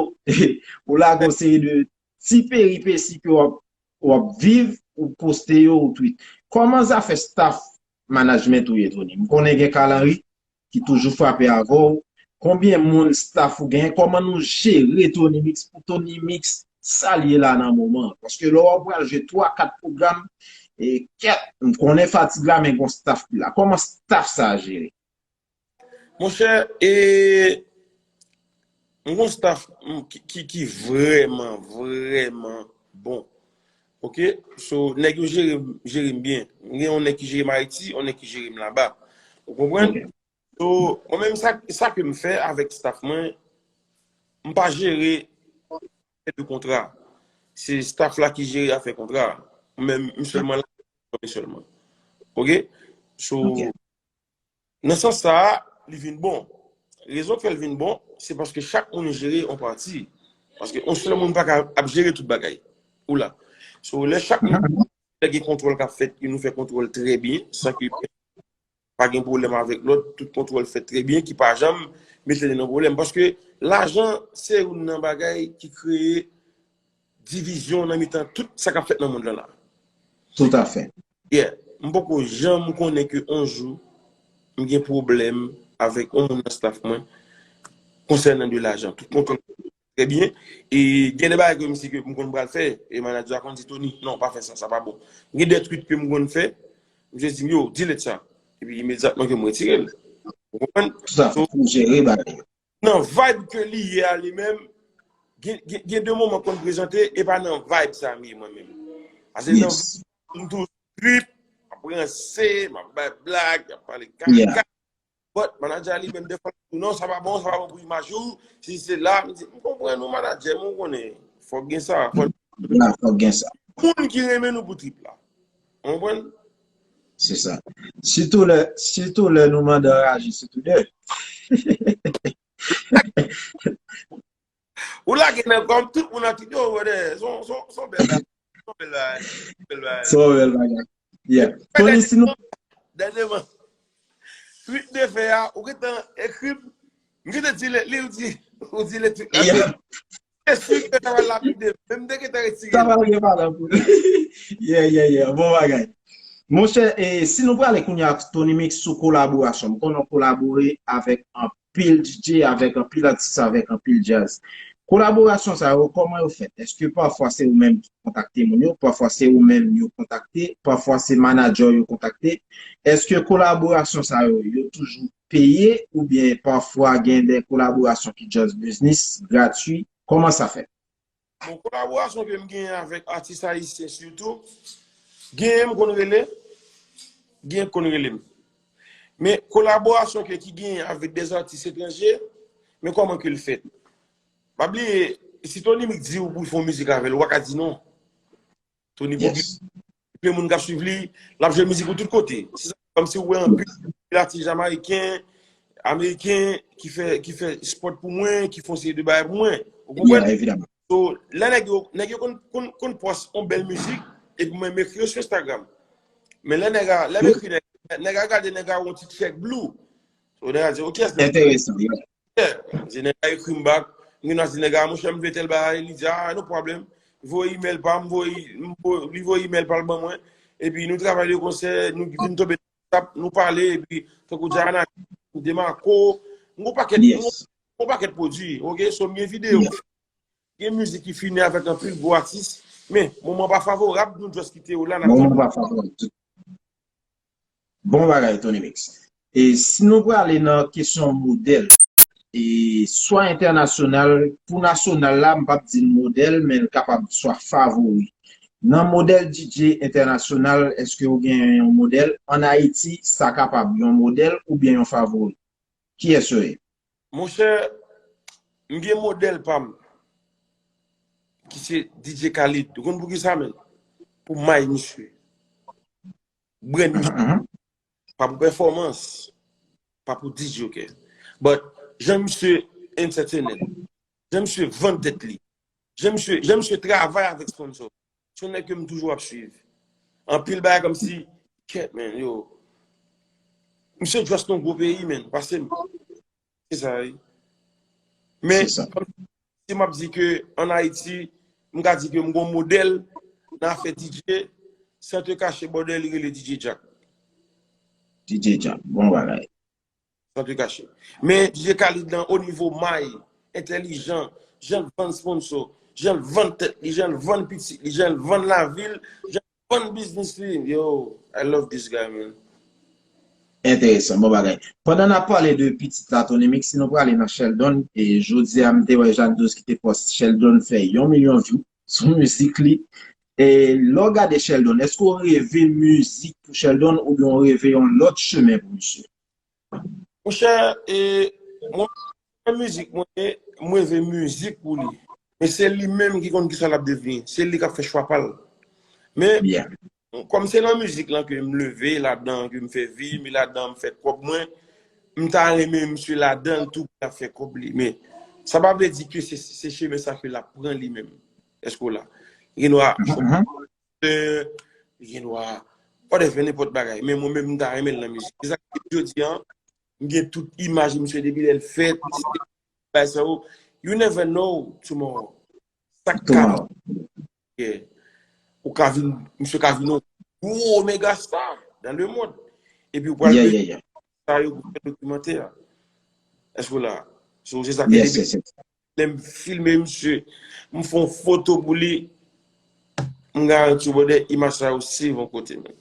ou lage yon seri de ti peripesi ke w ap, w ap viv, ou poste yo, ou tweet. Kòman zafè staff management ou ye, Tony? M konnen gen Carl Henry ki toujou frape avè w. Konbyen moun staff ou genyen? Kòman nou jere Tony Mix pou Tony Mix sa l ye la nan moman an? Paske lè w pral jwe twa, kat pwogram, e kèt, m konnen fatig la, men gon staff ki la. Kòman staff sa a jere? Monchè, e, m gon staff, m, ki, ki, ki vrèman, vrèman bon. Oke? So, nèg yo jere, jere m byen. M gen yon nèg ki jere m Ayiti, yon nèg ki jere m laba. Ou konprann? So, mwen menm, sa, sa ke m fè avèk staff mwen, m pa jere afè de kontra. Se staff la ki jere afè kontra. Mwen menm, m sèlman la, sèlman. Oke? So, nan sans sa a, li vin bon. Rezon k fè l vin bon, se paske chak moun jere yon pati. Paske yon sèl moun pa ka ap jere tout bagay. Ou la. So, lè chak moun gen kontwòl k ap fèt, e nou fè kontwòl trè byen, san ke pa gen pwoblèm avèk lòt, tout kontwòl fèt trè byen, ki pa janm mete nou nan pwoblèm. Paske lajan se youn nan bagay ki kreye divizyon nan mitan tout sa k ap fèt nan mond lan la. Toutafè. Yeah. M poko janm konnen ke yon jou m gen pwoblèm avèk yon moun nan staff mwen konsènan de lajan. Tout kontwòl trè byen. E gen de bagay ke m si ke m konn pral fè, e manager a konn di, Tony, non, pa fè sa, sa pa bon. Gen de tweet ke m konn fè, misye di m, yo, delete sa. Epi imedyatman ke m retire l. Ou konprann? Toutafè, pou jere bagay yo. Nan vibe ke li ye a li menm, gen, gen, gen de moman konn prezante, e pa nan vibe sa m ye mwen menm. Paske nan vibe, m toujou trip, m ap ranse, m ap bay blag, m ap pale kaka. But manager li menm, defwa, non, sa pa bon, sa pa bon pou imaj ou, si se la, m di, m konprann ou manager, men ou konnen, fòk gen sa, fòk gen sa. Moun ki renmen nou pou trip la. Ou konprann? Se sa. Sitou lè, sitou lè nou mande anraje, sitou lè. Ou lage nan kòm tout moun ap di, yo, brother, son, son, son bèl bagay. Son bèl bagay. Bèl bagay. Son bèl bagay. Yeah. Tony, si nou dènyèman, tweet de fè a, ou gentan ekri m, m gentan delete li, ou di, ou delete tweet la. Yeah. Se si ke sa va lapide, men m te gentan retire. Sa va gen valè pou li. Yeah, yeah, yeah. Bon bagay. Monchè, e, si nou prale kounye a ak Tony Mix sou kolaborasyon, m konnen w kolabore avèk anpil D J, avèk anpil atis, avèk anpil djaz. Kolaborasyon sa yo, kòman yo fèt? Èske pafwa se ou menm ki kontakte moun yo, pafwa se ou menm yo kontakte, pafwa se manadjè yo kontakte? Èske kolaborasyon sa yo, yo toujou peye oubyen pafwa gen de kolaborasyon ki just business, gratui? Kòman sa fèt? Bon, kolaborasyon ke m genyen avèk atis ayisyen sitou, genyen m konn rele, genyen k konn rele m. Men kolaborasyon ke ki genyen avèk de atis etranje, men kòman ke l fèt? Pa bliye, si Tony Mix di w pou w fè yon mizik avè l, ou pa ka di non. Tony Bobby, gen moun k ap swiv li, l ap jwe mizik ou tout kote. Se sa, kòmsi ou wè anpil atis jamayiken, ameriken ki fè, ki fè spot pou mwen, ki fè yon seri de bagay pou mwen. Ou konprann? So, lè nèg yo, nèg yo konn, konn, konn pòs yon bèl mizik, epi mwen m ekri yo sou Instagram. Men lè nèg a, lè m ekri nèg, nèg a gade nèg a yon ti check blue. So, nèg a di, ok, enteresan, yeah. Yeah. Se nèg a ekri m back. M gen dwa di nèg a, monchè, m vle tèl bagay, li di, ah, no problem. Voye email pa m, voye, m vo- li voye email pa l ban mwen. Epi nou travay de konsè, nou vin tonbe nan WhatsApp, nou pale, epi tankou Diana, Demarco, m gon pakèt, m gon- Yes. m gon pakèt pwodui, ok? So, m gen videyo, Yeah. gen mizik ki fini avèk anpil gwo atis, men moman pa favorab, nou just kite yo la, n ap Moman pa favorab. Bon bagay, Tony Mix. E si nou prale nan kesyon modèl, e swa entènasyonal, pou nasyonal la, m p ap di l modèl, men l kapab swa favori. Nan modèl D J entènasyonal, èske ou gen yon modèl? Ann Ayiti, sa kapab yon modèl oubyen yon favori? Kiyès yo ye? Monchè, m gen modèl pa m, ki se D J Khaled. Ou konn poukisa, men? Pou may misye. Brand misye. Mhm. Pa pou pèfòmans. Pa pou D J, ok. But, jan misye entertained. Jan misye vann tèt li. Jan misye, jan misye travay avèk sponsor. Se yon nèg ke m toujou ap swiv. Anpil bagay kòmsi, kèt, men, yo. Misye just nan gwo peyi, men. Pase m. Se sa, wi. Men, Se sa. Kòm si m ap di ke ann Ayiti, m ka di ke m gon modèl nan afè D J, san te kache, brother, li rele D J Jack. D J Jack, bon bagay. San te kache. Men D J Khaled lan, o nivo may, entèlijan, jan l vann sponsor, jan l vann tèt li, jan l vann pitit li, jan l vann lavi l, jan l vann biznis li. Yo, I love this guy, man. Enteresan, bon bagay. Pandan n ap pale de pitit la, Tony Mix, si nou prale nan Sheldon, e jodi a, m te wè Jeanne Douze ki te pòs Sheldon fè yon milyon view sou mizik li. E lè w gade Sheldon, èske w reve mizik pou Sheldon oubyen w reve yon lòt chemen pou misye? Monchè, e, mwen, mwen mizik, mwen, mwen reve mizik pou li. Men se li menm ki konn kisa l ap devni. Se li k ap fè chwa pa l. Men, Yeah. Kòm se nan mizik lan ke m leve, ladan ke m fè vi m, e ladan m fè kòb mwen, m ta renmen misye ladan l tou pou l ap fè kòb li. Men, sa pa vle di ke se, se chemen sa ke l ap pran li menm. Èske w la? Gen dwa, Mhm. gen dwa, whatever, nenpòt bagay. Men mwen menm, m ta renmen l nan mizik. Se sa k fè jodi an, m gen tout imaj misye depi lè l fèt, bagay sa yo. You never know tomorrow. Sa k ka Tomorrow. Yeah. Ou ka vin, misye ka vin yon gwo mega star dans le monde. Epi ou pral Yeah, mete yeah, yeah. Sa yo pou fè dokimantè a. Èske w la? So, se sa ke Yes, depi yes, yes. lè m filme misye, m fè yon foto pou li, m garanti w, brother, imaj sa yo save yon kote, men.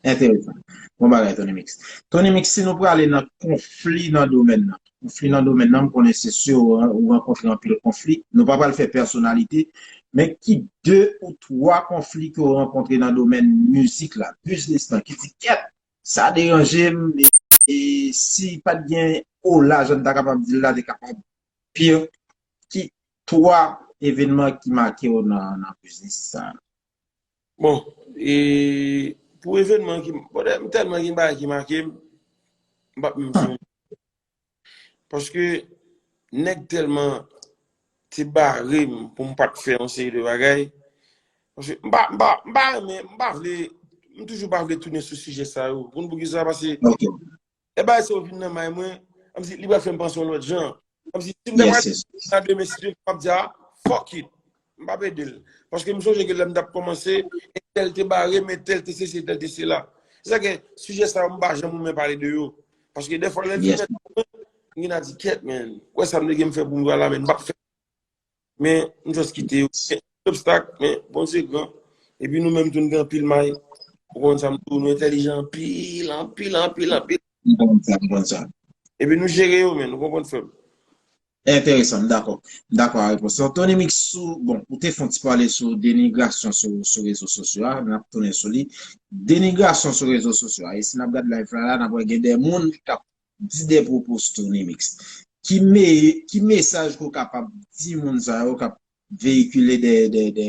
Enteresan. Bon bagay, Tony Mix. Tony Mix, si nou prale nan konfli nan domèn nan. Konfli nan domèn nan, m konnen se si ou, ou rankontre anpil konfli. Nou pa pral fè pèsonalite, men ki de ou twa konfli ke w rankontre nan domèn mizik la, biznis lan, ki di, kèt, sa deranje m, e, e si pa t gen Ola, jan n ta kapab di l la, te kapab pi, ki twa evènman ki make w nan, nan biznis sa? Bon, e pou evènman ki, bon, m tèlman gen bagay ki make m, m p ap menm sonje. Paske nèg tèlman te bare m pou m pa t fè yon seri de bagay. Paske m pa, m pa, m pa renmen, m pa vle, m toujou pa vle tounen sou sijè sa yo. Ou konn poukisa? Paske Ok. e bagay sa yo vin nan may mwen, kòmsi li pral fè m panse yon lòt jan. Kòmsi si m te pral Yes, yes. nan demen, si Dye vle, m ap di, ah, fuck it. M p ap ede l. Paske m sonje ke lè m t ap kòmanse, entèl te bare m, entèl te sesi, entèl te sela. Se sa ke sijè sa yo, m pa janm renmen pale de yo. Paske dèfwa, lè l fin Yes. mèt mwen, m gen a di, kèt, men, wè sa m te gen m fè pou m la, men m p ap fè. Men, m just kite yo. Obstak, men Bondye gran. Epi nou menm tou, nou gen anpil may. Ou konn sa m di w, nou entèlijan anpil, anpil, anpil, anpil. M konn sa, m konn sa. Epi nou jere yo, men, nou konprann, frè m. Enteresan, m dakò. M dakò ak repons lan. Tony Mix, sou, bon, ou te fè yon ti pale sou denigrasyon sou, sou rezo sosyo a, n ap tounen sou li. Denigrasyon sou rezo sosyo a. E si n ap gade live la, la, n ap wè gen de moun k ap di de pwopo sou Tony Mix. Ki me, ki mesaj ke w kapab di moun sa yo k ap veyikile de, de, de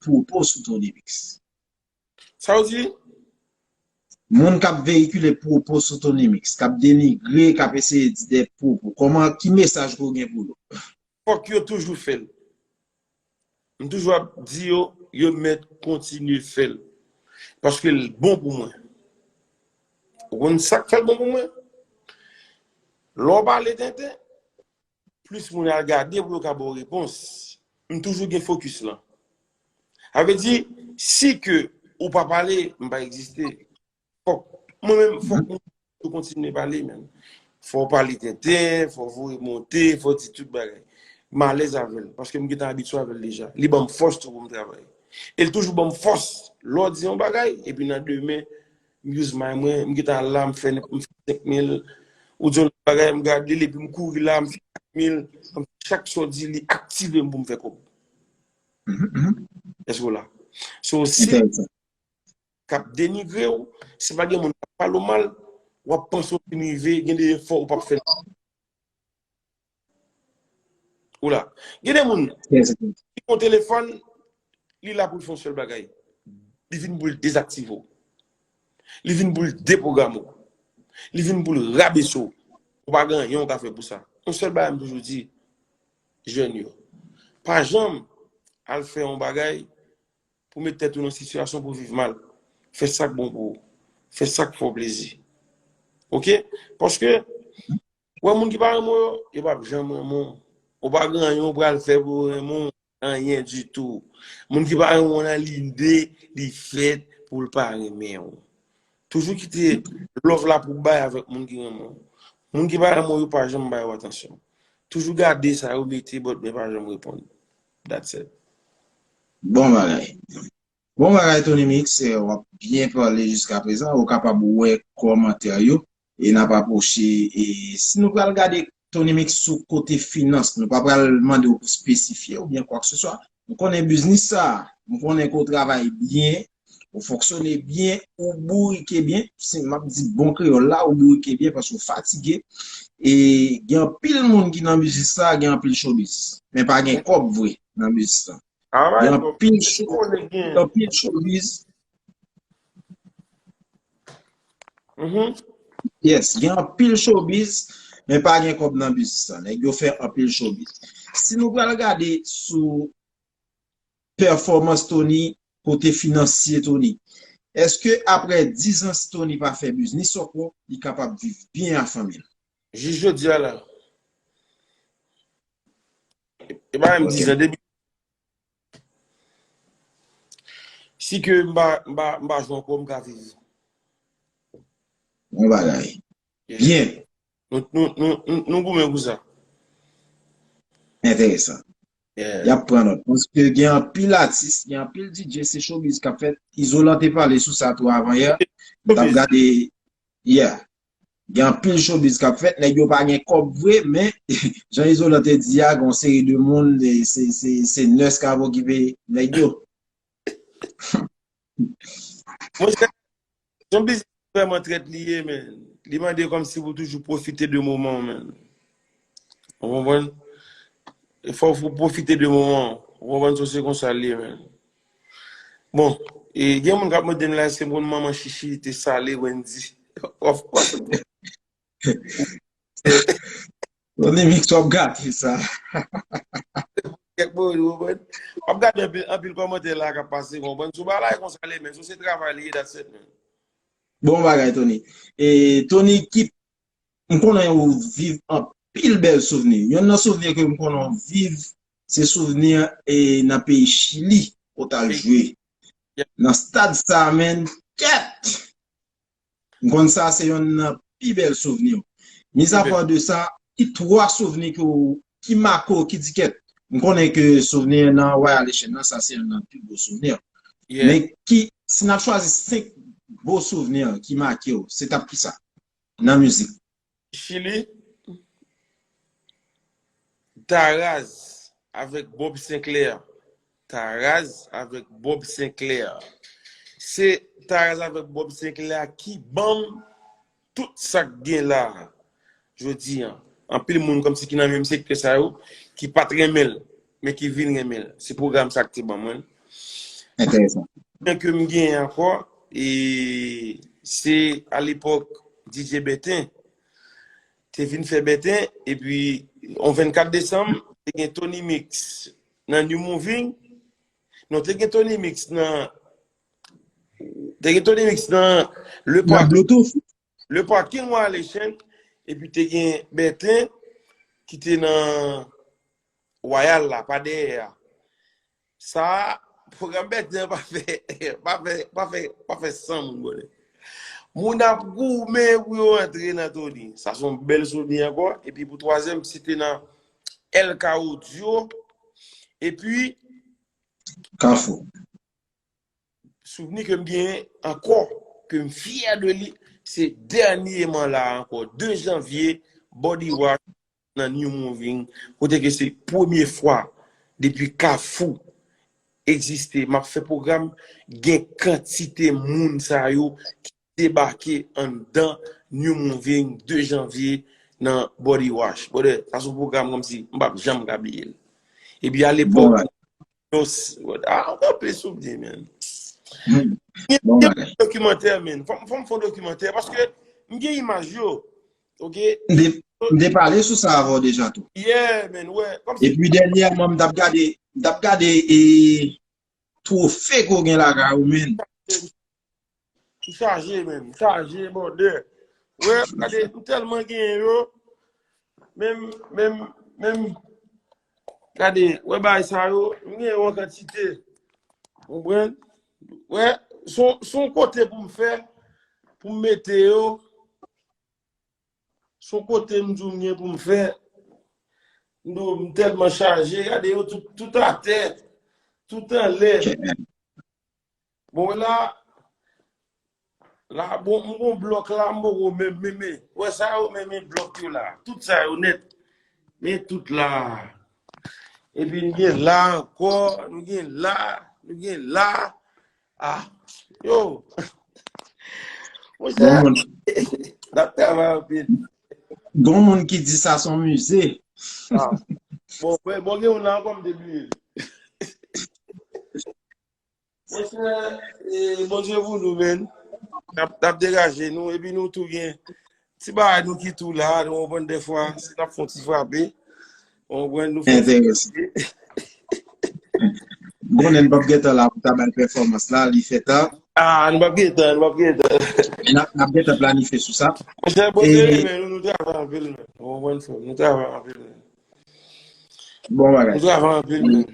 pwopo sou Tony Mix? Sa w di? Moun k ap veyikile pwopo sou Tony Mix, k ap denigre, k ap eseye di de pwopo. Kòman, ki mesaj ke w gen pou yo? Fòk yo toujou fè l. M toujou ap di yo, yo mèt kontinye fè l. Paske l bon pou mwen. Ou konn sa k fè l bon pou mwen? Lè w pale tenten, plis moun al gade pou yo ka ba w repons. M toujou gen fokis lan. Sa vle di, si ke ou pa pale, m pa egziste. Fòk, mwen menm, fòk mwen toujou kontinye pale, menm. Fò w pale tenten, fò w voye monte, fò w di tout bagay. M alèz avè l, paske m gentan abitye avè l deja. Li ban m fòs tou pou m travay. E l toujou ban m fòs. Lè w di yon bagay, epi nan demen, m use may mwen, m gentan al la, m fè, m fè senk mil, ou di yon lòt bagay, m gade l, epi m kouri la, m fè kat mil, chak sa w di, li aktive m pou m fè kòb. Èske w la? So, si k ap denigre w, si pa gen moun k ap pale w mal, w ap panse w fin rive, gen de efò ou p ap fè. Ou la. Gen de moun, li gen yon telefòn, li la pou l fè yon sèl bagay. Li vin pou l dezaktive w. Li vin pou l depwograme w. Li vin pou l rabese w. Ou pa gen anyen w ka fè pou sa. Yon sèl bagay m toujou di jèn yo. Pa janm al fè yon bagay pou met tèt ou nan sitiyasyon pou viv mal. Fè sa k bon pou ou. Fè sa k fè w plezi. Oke? Paske, wè, moun ki pa renmen w yo, yo p ap janm renmen w. Ou pa gen anyen w pral fè pou yo renmen w, anyen ditou. Moun ki pa renmen w nan lide, li fèt pou l pa renmen w. Toujou kite love la pou bay avèk moun ki renmen w. Moun ki pa renmen w yo pa janm ba yo atansyon. Toujou gade sa yo mete bòt men pa janm reponn. That's it. Bon bagay. Bon bagay, Tony Mix, eh, w ap byen pale jiska prezan. Ou kapab wè kòmantè yo e n ap apwoche. E si nou pral gade Tony Mix sou kote finans, nou pa pral mande w pou spesifye oubyen kwakseswa. M konnen biznis sa, m konnen ke w travay byen, ou fonksyone byen, ou bourike byen. Si m ap di bon kreyòl la, ou bourike byen paske w fatige. E gen anpil moun ki nan biznis sa, gen anpil showbiz. Men pa gen kòb vre nan biznis la. Gen anpil showbiz. Yes, gen anpil showbiz, men pa gen kòb nan biznis la. Nèg yo fè anpil showbiz. Si nou pral gade sou pèfòmans Tony, kote finansye Tony, èske aprè diz an si Tony pa fè biznis ankò, li kapab viv byen a fanmi l? Jis jodi a la. E pa menm diz an, depi si ke m pa, m pa, m pa jwe ankò, m ka viv. Bon bagay. Byen. Nou, nou, nou, nou, nou goumen pou sa. Enteresan. Y ap pran nòt. Paske gen anpil atis, gen anpil D J, se showbiz k ap fèt. Izolan te pale sou sa tou avan yè. M t ap gade, yeah. Gen anpil showbiz k ap fèt. Nèg yo pa gen kòb vre, men jan Izolan te di a, gen yon seri de moun, se, se, se nurse k ap okipe nèg yo. Monchè, yon biznis vrèman trèt li ye, men. Li mande kòmsi pou toujou pwofite de moman w, men. Ou konprann? E fò w pwofite de moman w. Ou konprann, so se konsa l ye, men. Bon, e gen moun k ap mande m la, èske m konn manman Chichi te sale Wendy? Of course. Tony Mix w ap gate sa. Kèk moun, ou konprann? W ap gade anpil, anpil kòmantè la k ap pase, konprann? Sou bagay la, e konsa l ye, men. Sou se travay li ye, that's it, men. Bon bagay, Tony. E, Tony, ki, m konnen ou viv anpil bèl souvni. Yonn nan souvni ke m konnen w viv, se souvni, e, nan peyi Chili, kote w t al jwe. Nan stad sa, men, kèt! M konn sa se yonn nan pi bèl souvni w. Mizapa de sa, ki twa souvni ke w, ki make w, ki di kèt, M konnen ke souvni nan Royal Echange nan, sa se youn nan pi gwo souvni. Men ki, si n ap chwazi senk gwo souvni ki make w, se t ap kisa? Nan mizik. Chili, Taraz avèk Bob Sinclair. Taraz avèk Bob Sinclair. Se Taraz avèk Bob Sinclair ki ban m tout sa k gen la a jodi a. Anpil moun kòmsi ki nan menm sektè sa yo, ki pa t renmen l, men ki vin renmen l. Se pwogram sa k te ban mwen. Enteresan. Ke m genyen ankò, e se alepòk D J Bèten te vin fè Bèten, epi yon vennkat desanm, te gen Tony Mix nan New Moving. Non, te gen Tony Mix nan, te gen Tony Mix nan Le Parking. Le Parking Royal Echange, epi te gen Bèten ki te nan Royal la, pa dèyè a. Sa a, pwogram Bèten an pa fè, pa fè, pa fè, pa fè san moun konnen. Moun ap goumen pou yo antre nan Tony. Sa se yon bèl souvni ankò. Epi pou twazyèm, se te nan L K Audio. Epi Kafou. Souvni ke m genyen ankò, ke m fyè de li, se dènyèman la ankò, de janvye, Body Wash nan New Moving, kote ke se premye fwa depi Kafou egziste, m ap fè pwogram, gen kantite moun sa yo ki debake anndan New Moving de janvye nan Body Wash. Brother, sa se yon pwogram kòmsi m p ap janm ka bliye l. Epi alepòk, Nos, ah, anpil souvni, man. Gen dokimantè, man. Fò m fè yon dokimantè, paske m gen imaj yo. Ok? M te pale sou sa avè w deja tou. Yeah, man, wè. Epi dènyèman, m t ap gade, m t ap gade e twofe ke w gen lakay ou, man. M chaje, man. M chaje, bòdè. Wè, gade, m tèlman genyen yo. Menm, menm, menm. Gade, wè bagay sa yo, m gen yo an kantite. Konprann? Wè, se yon kote pou m fè, pou m mete yo. Se yon kote m di w m gen pou m fè. M di w m tèlman chaje, gade yo tout, tout atè, tout anlè. Bon, la, la, bon, m gon blòk la, m poko menm, men, men, wè sa yo, men, men blòk yo la. Tout sa yo nèt. Men tout la. Epi n gen la ankò, nou gen la, nou gen la. Ah, yo. Monchè, n ap travay anpil. Gon moun ki di sa se yon mize. Ah. Bon, bon, gen yon la ankò m te bliye. Monchè, e, Bondye pou nou, men. N ap, n ap degaje nou, epi nou tou gen ti bagay nou ki tou la, nou konprann dèfwa, si n ap fè yon ti frape, ou konprann, nou fè. Enteresan. M konnen n p ap gentan la pou ta bay pèfòmans la, li fè ta. Ah, n p ap gentan, n p ap gentan. N ap, n ap gentan planifye sou sa. Monchè, Bondye renmen nou, nou travay anpil, men. Ou konprann, frè m, nou travay anpil, men. Bon bagay. Nou travay anpil, men.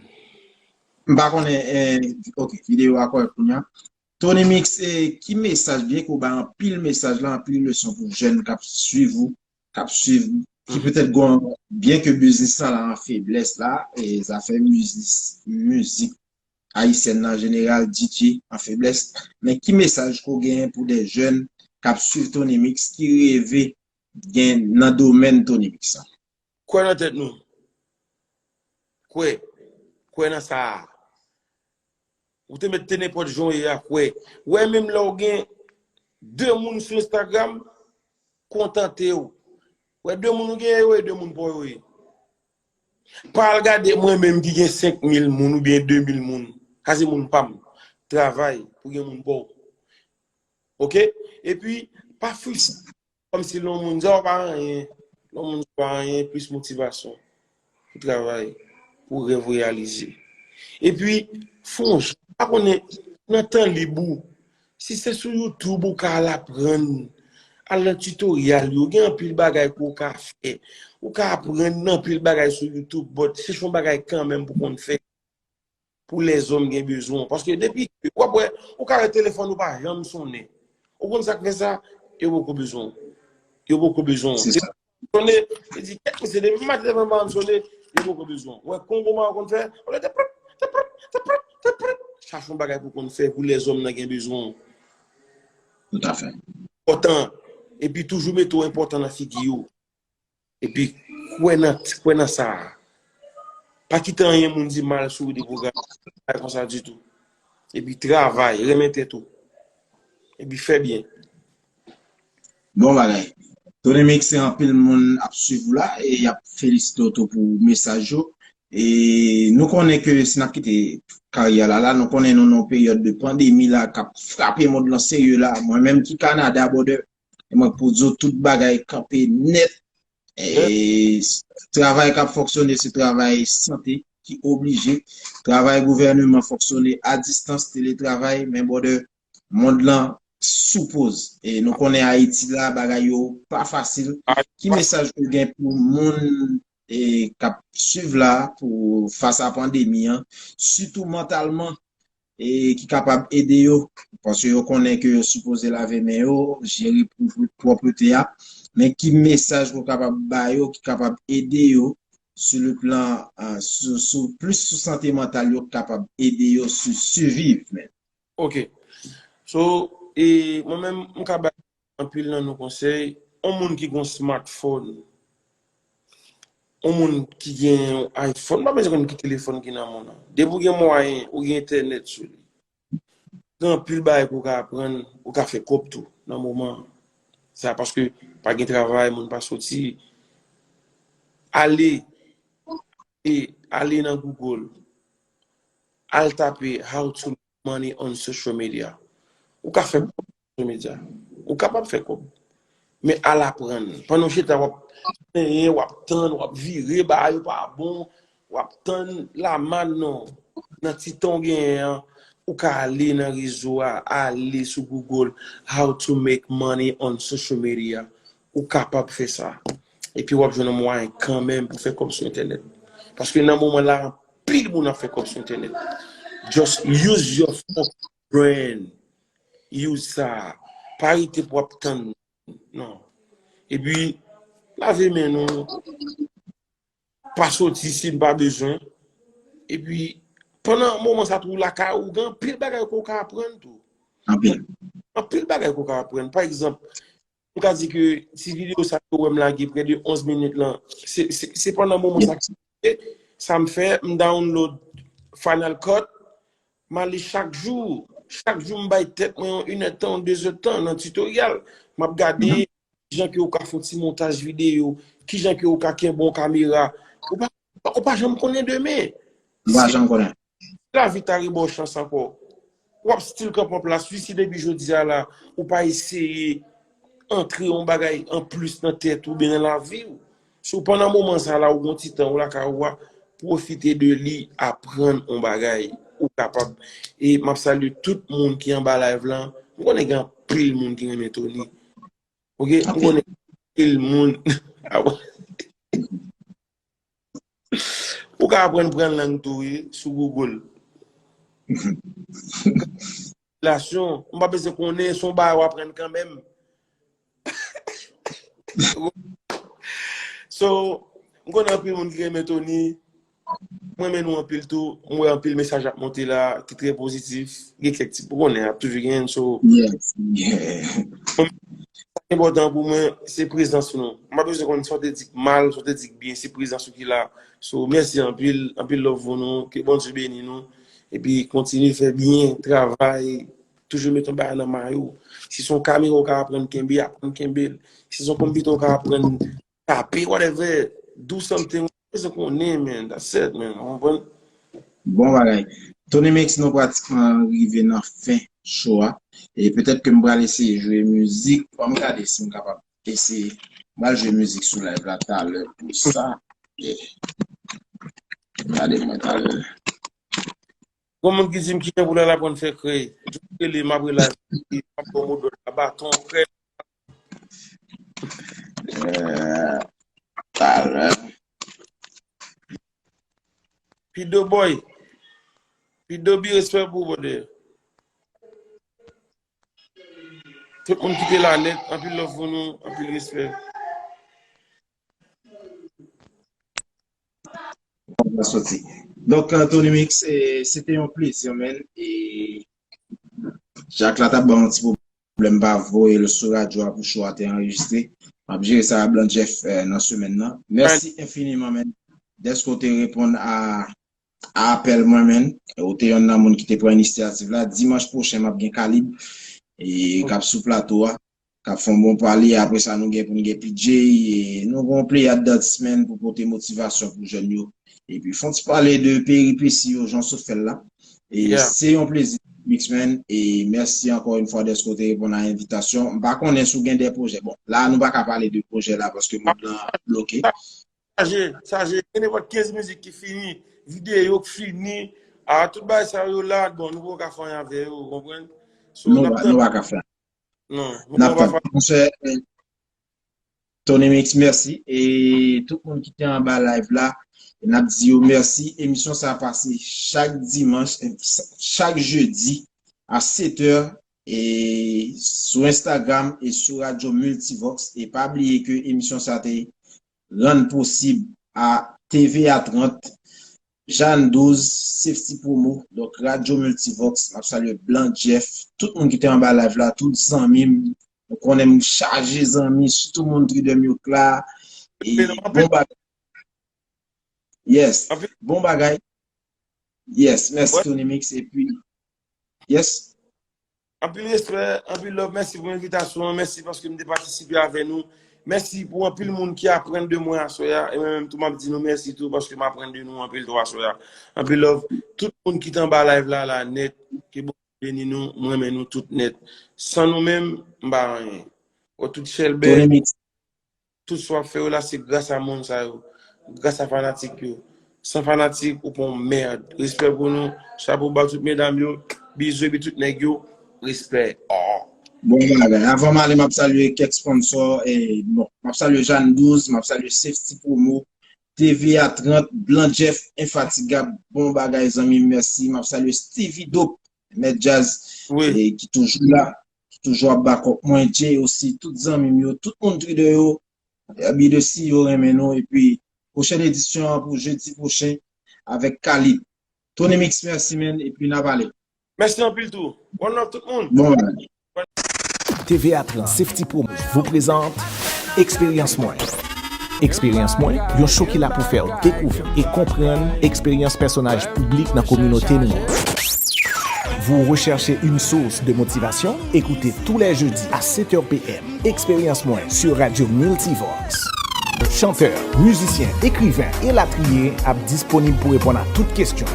M pa konnen, eh, ok, videyo a kòrèk kounye a. Tony Mix, eh, ki mesaj, byen ke w bay anpil mesaj la, anpil leson pou jèn k ap swiv ou, k ap swiv, ki petèt gon, byen ke biznis lan la an feblès la, e zafè mizik, mizik ayisyèn nan jeneral, D J an feblès, men ki mesaj ke w genyen pou de jèn k ap swiv Tony Mix, ki reve gen nan domèn Tony Mix la? Kwè nan tèt nou. Kwè. Kwè nan sa a. Ou te mèt te nenpòt jan w ye a, kwè. Wè, menm lè w gen de moun sou Instagram, kontante w. Wè, de moun ou genyen yo e de moun pa w yo ye. Pa al gade mwen menm ki gen senk mil moun oubyen de mil moun. Sa se moun pa m. Travay pou gen moun pa w. Ok? Epi, pa fris- Kòmsi lè yon moun di w pa anyen, lè yon moun di w pa anyen, plis motivasyon pou travay, pou rèv ou reyalize. Epi, fè yon jan, pa konnen, nan tan lib ou, si se sou YouTube ou ka al aprann, al nan tutorial yo, gen anpil bagay ke w ka fè. Ou ka aprann anpil bagay sou YouTube, but chèche yon bagay kanmenm pou konn fè. Pou lèzòm gen bezwen w. Paske depi, w ap wè, ou ka wè telefòn ou pa janm sonnen. Ou konn sa k fè sa? Yo poko bezwen w. Yo poko bezwen w. Sonnen, yo di, kèt mesye, depi maten devan m pa janm sonnen, Yo poko bezwen w. Ou wè Kongo Mawo konn fè? Ou lè te prèt, te prèt, te prèt, te prèt. Chache yon bagay pou konn fè pou lèzòm nan gen bezwen w. Toutafè. Enpòtan. Epi toujou mete w enpòtan nan figi yo. Epi kwè nan, kwè nan sa. Pa kite anyen moun di mal sou ou depi w gade. Pa konsa ditou. Epi travay, renmen tèt ou. Epi fè byen. Bon bagay. Tony Mix, se anpil moun ap swiv ou la e y ap felisite w tou pou mesaj yo. E nou konnen ke si n ap kite karyè la la, nou konnen nou nan yon peryòd de pandemi la k ap frape mond lan serye la. Mwen menm ki Kanada, brother, e mwen pou di w tout bagay kanpe nèt. E travay k ap fonksyone, se travay sante ki oblije. Travay gouvèneman fonksyone a distans, teletravay, men brother, mond lan sou poz. E nou konnen Ayiti la, bagay yo pa fasil. Ki mesaj ou gen pou moun e, k ap swiv la pou fas a pandemi an, sitou mantalman, e ki kapab ede yo, paske yo konnen ke yo sipoze lave men yo, jere pwop-, pwòpte a, men ki mesaj ou kapab ba yo ki kapab ede yo sou le plan, ah, sou, sou, plis sou sante mantal yo, ki kapab ede yo su-, siviv menm. Ok. So, e, mwen menm, m ka bay anpil nan nou konsèy. Yon moun ki gen yon smartphone, yon moun ki gen yon iPhone, pa bezwen konn ki telefòn ki nan men w nan. Depi w gen mwayen, ou gen entènèt sou li. Gen anpil bagay pou w ka aprann, ou ka fè kòb tou nan moman sa, paske pa gen travay, moun pa soti. Ale, e ale nan Google, al tape how to make money on social media. Ou ka fè kòb sou social media. Ou kapab fè kòb. Men al aprann. Pandan w chita, w ap plenyen, w ap tann, w ap vire, bagay yo pa bon, w ap tann lamann non. Nan ti tan w genyen an, ou ka ale nan rezo a, ale sou Google, how to make money on social media. Ou kapab fè sa. Epi w ap jwenn yon mwayen kanmenm pou fè kòb sou entènèt. Paske nan moman la, anpil moun ap fè kòb sou entènèt. Just use your fucking brain. Use sa. Pa rete pou ap tann. Non. Epi, lave men nou. Pa soti si n pa bezwen. Epi, pandan moman sa tou lakay ou, gen anpil bagay ke w ka aprann tou. Anpil. Anpil bagay ke w ka aprann. Pa egzanp, m ka di ke ti videyo sa ke w wè m lage prè de onz minit lan, se, se, se pandan moman sa ki rive, sa m fè, m download Final Cut, m ale chak jou. Chak jou, m bay tèt mwen yon inèdtan, yon dezèdtan nan tutorial. M ap gade kijan ke ou ka fè yon ti montaj videyo, kijan ke ou ka kenbe yon kamera. Ou pa, ou pa janm konnen demen. Ou pa janm konnen. Lavi ta rebò chans ankò. W ap still kanpe an plas wi si depi jodi a la, ou pa eseye antre yon bagay anplis nan tèt ou oubyen nan lavi w. So, pandan moman sa la, ou gen yon ti tan ou lakay ou a, pwofite de li, aprann yon bagay ou kapab. E m ap salye tout moun ki anba live lan. M konnen gen anpil moun ki renmen Tony. Ok, m konnen anpil moun. Ou ka aprann pran lang tou wi, sou Google. Relasyon, m pa bezwen konnen, se yon bagay w aprann kanmenm. So, m konnen anpil moun ki renmen Tony. M renmen nou anpil tou. M wè anpil mesaj ap monte la, ki trè pozitif. Gen kèk ti, ou konnen, ap toujou gen, so. Yes, yeah. Sa ki enpòtan pou mwen, se prezans nou. M pa bezwen konn sa w te di k mal, sa w te di k byen, se prezans ou ki la. So, mèsi anpil, anpil love pou nou, ke Bondye beni nou. Epi kontinye fè byen, travay, toujou mete yon bagay nan may ou. Si se yon kamera ou ka aprann kenbe, aprann kenbe l. Si se yon konpitè ou ka aprann tape, whatever, do something, ou bezwen konnen, man, that's it, man, ou konprann? Bon bagay. Tony Mix, nou pratikman rive nan fen show a. E petèt ke m pral eseye jwe mizik. Ban m gade si m kapab eseye. M pral jwe mizik sou live la talè pou sa. Yeah. Gade mwen talè. Gon moun ki di m kijan pou l al aprann fè krèy. Jodi rele m ap rele l, m ap ba w mo dòt la, baton, krèy. Euh, talè. Pido boy. Pido bi respè pou ou, brother. Tout moun ki te la nèt, anpil love pou nou, anpil respè. Sa soti. Donk, eh, Tony Mix, eh, se te yon plezi, man. E Jack la t ap ban yon ti pwoblèm, pa voye l sou radyo a pou show a te anrejistre. M ap jere sa a Blan Jeff, eh, nan semèn nan. Mèsi enfiniman, man, dèske w te reponn a, a apèl mwen, man. Ou te yonn nan moun ki te pran inisyativ la. Dimanch pwochen, m ap gen Kalib, e, k ap sou plato a, k ap fè yon bon pale. Apre sa, nou gen pou n gen P J, e nou gen yon pleyad atis, man, pou pote motivasyon pou jèn yo. Epi, fè yon ti pale de peripesi yo, jan w sot fè l la. E se yon plezi, Mix, man. E mèsi ankò yon fwa dèske w te reponn a envitasyon. M pa konnen si w gen de pwojè. Bon, la, nou pa ka pale de pwojè la paske mond lan bloke. Chaje, chaje. Gen nenpòt kenz mizik ki fini, videyo k fini. A, tout bagay sa yo la, bon, nou poko ka fè anyen avè yo, ou konprann? So, nou pa, nou pa ka fè. Non, nou poko ka fè. Monchè, eh, Tony Mix, mèsi. E tout moun ki te anba live la, n ap di yo mèsi. Emisyon sa a pase chak dimanch, eh, chak jedi a sèt è, e sou Instagram e sou Radyo Multivox. E pa bliye ke emisyon sa a te rann posib a T V A trant, Jeanne douz, Safety Promo, donk Radyo Multivox, m ap salye Blan Jeff, tout moun ki te anba live la, tout zanmi m, nou konnen m chaje zanmi, sitou moun Tridem yo k la, e bon bagay. Yes, bon bagay. Yes, mèsi Tony Mix, epi, yes. Anpil respè, anpil love, mèsi pou envitasyon an, mèsi paske m te patisipe avè nou. Mèsi pou anpil moun ki aprann de mwen aswè a, e mwen menm tou m ap di nou mèsi tou paske m aprann de nou anpil tou aswè a. Anpil love, tout moun ki t anba live la, la nèt, ke Bondye beni nou, m renmen nou tout nèt. San nou menm, m pa anyen. Ou tout chèlbè. Tony Mix. Tout sa w ap fè yo la, se gras a moun sa yo. Gras a fanatik yo. San fanatik, ou pa yon mèd. Respè pou nou. Chapo ba tout medam yo. Bizou epi tout nèg yo. Respè. Oh. Bon bagay. Avan m ale, m ap salye kèk sponsò. E, bon, m ap salye Jeanne douz, m ap salye Safety Promo, T V A trant, Blan Jeff, Infatigab. Bon bagay, zanmi m, mèsi. M ap salye Stevie Dope, Mèt Djaz, e, ki toujou la, ki toujou ap bakòp mwen, Jay osi, tout zanmi m yo, tout moun Tridem yo, Herby de C E O renmen nou, epi pwochèn edisyon an pou jedi pwochen avèk Khalid. Tony Mix, mèsi, man, epi n a pale. Mèsi anpil tou. One love tout moun. Bon bagay. T V A trant Safety Promo vous présente Eksperyans Mwen. Eksperyans Mwen, yon show ki la pou fè w dekouvri e konprann eksperyans pèsonaj piblik nan kominote nou an. Vous recherchez une source de motivation? Écoutez tous les jeudis à sept heures P M Eksperyans Mwen sur Radio Multivox. Chantè, mizisyen, ekriven, elatriye ap disponib pou reponn a tout kesyon.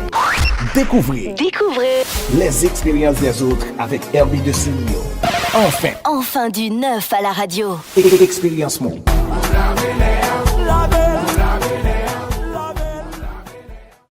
Découvrez. Découvrez. Les expériences des autres avec Herby de C E O. Enfin. Enfin du neuf à la radio. Eksperyans Mwen.